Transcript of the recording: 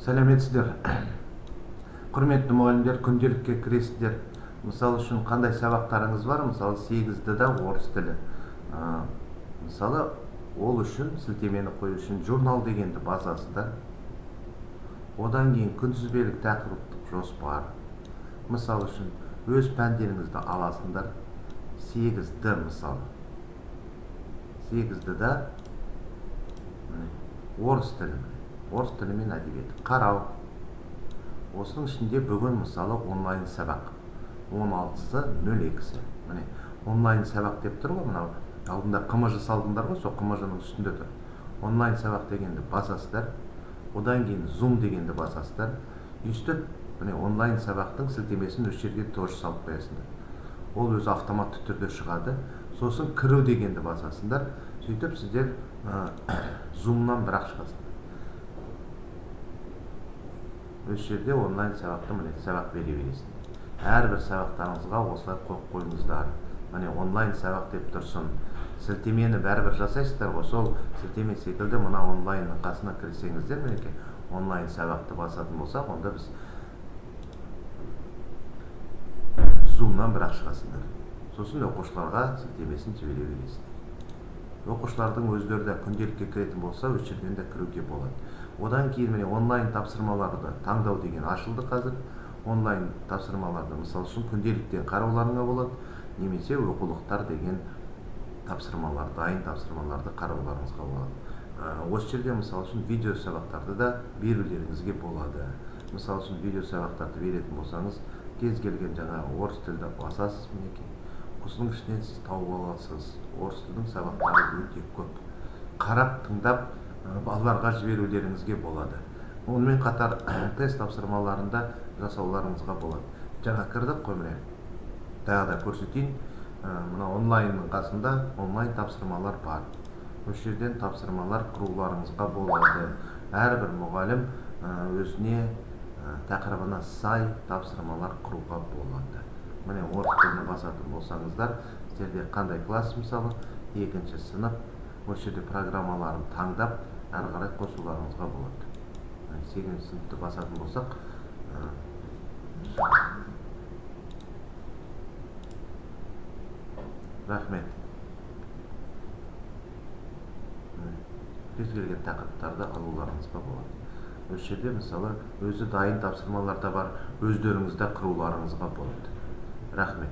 Сәлеметсіздер. Құрметті мұғалімдер, күнделікке кіресіздер. Мысалы үшін қандай сабақтарыңыз бар? Мысалы 8-ді да орыс тілі. Мысалы ол үшін сілтемені қою үшін журнал дегенді басасыздар. Одан кейін күнтізбелік тақырыптық жоспар. Мысалы үшін өз пәндеріңізді аласыңдар. 8-ді мысалы. 8-ді да орыс тілі. Орыс тілі мен әдебиеті. Қарау. Осының ішінде бүгін мысалы онлайн сабақ. 16-сы 02-сі. Міне онлайн сабақ деп тұр ғой, мынау алдында ҚМЖ салдыңдар ғой, сол ҚМЖ-ның үстінде тұр. Онлайн сабақ дегенді басасыздар. Одан кейін Zoom дегенді басасыздар. Үстіп міне онлайн сабақтың сілтемесін осы жерге тоже салып қоясыңдар. Ол өзі автоматты түрде шығады. Сосын кіру дегенді басасыңдар. Сөйтіп сіздер Zoom-нан бірақ шығасыңдар. Осы жерде онлайн сабақты міне сабақ бере бересіңдер. Әрбір сабақтарыңызға осылай қойып қойыңыздар. Міне онлайн сабақ деп тұрсын. Сілтемені бәрібір жасайсыздар ғой, сол сілтеме секілді мына онлайнның қасына кірсеңіздер, мінекей онлайн сабақты басатын болсақ, онда біз Zoom-нан бірақ шығасыңдар. Сосын оқушыларға сілтемесін жібере бересіңдер. Оқушылардың өздері де күнделікке кіретін болса, осы жерден де кіруге болады. Одан кейін міне онлайн тапсырмаларды таңдау деген ашылды қазір. Онлайн тапсырмаларды мысалы үшін күнделіктен қарауларыңа болады, немесе оқулықтар деген тапсырмалар, дайын тапсырмаларды қарауларыңызға болады. Осы жерде мысалы үшін видео сабақтарды да берулеріңізге болады. Мысалы үшін видео сабақтарды беретін болсаңыз, кез келген жаңағы орыс тілді басасыз мінекей. Осының ішінен сіз тауып аласыз. Орыс тілінің сабақтары өте көп. Қарап, тыңдап, балаларға жіберулеріңізге болады. Онымен қатар тест тапсырмаларында жасауларыңызға болады. Жаңа кірдік қой міне. Тағы да көрсетейін. Мына онлайнның қасында онлайн тапсырмалар бар. Осы жерден тапсырмалар құруларыңызға болады. Әрбір мұғалім өзіне тақырыбына сай тапсырмалар құруға болады. Міне орыс тіліне басатын болсаңыздар, сіздерде қандай класс мысалы, 2-ші сынып, осы жерде программаларын таңдап, әрі қарай қосуларыңызға болады. 8-ші сыныпты басатын болсақ, рахмет. Кез келген тақырыптарды алуларыңызға болады. Осы жерде мысалы өзі дайын тапсырмалар да бар, өздеріңіз де құруларыңызға болады. Рахмет.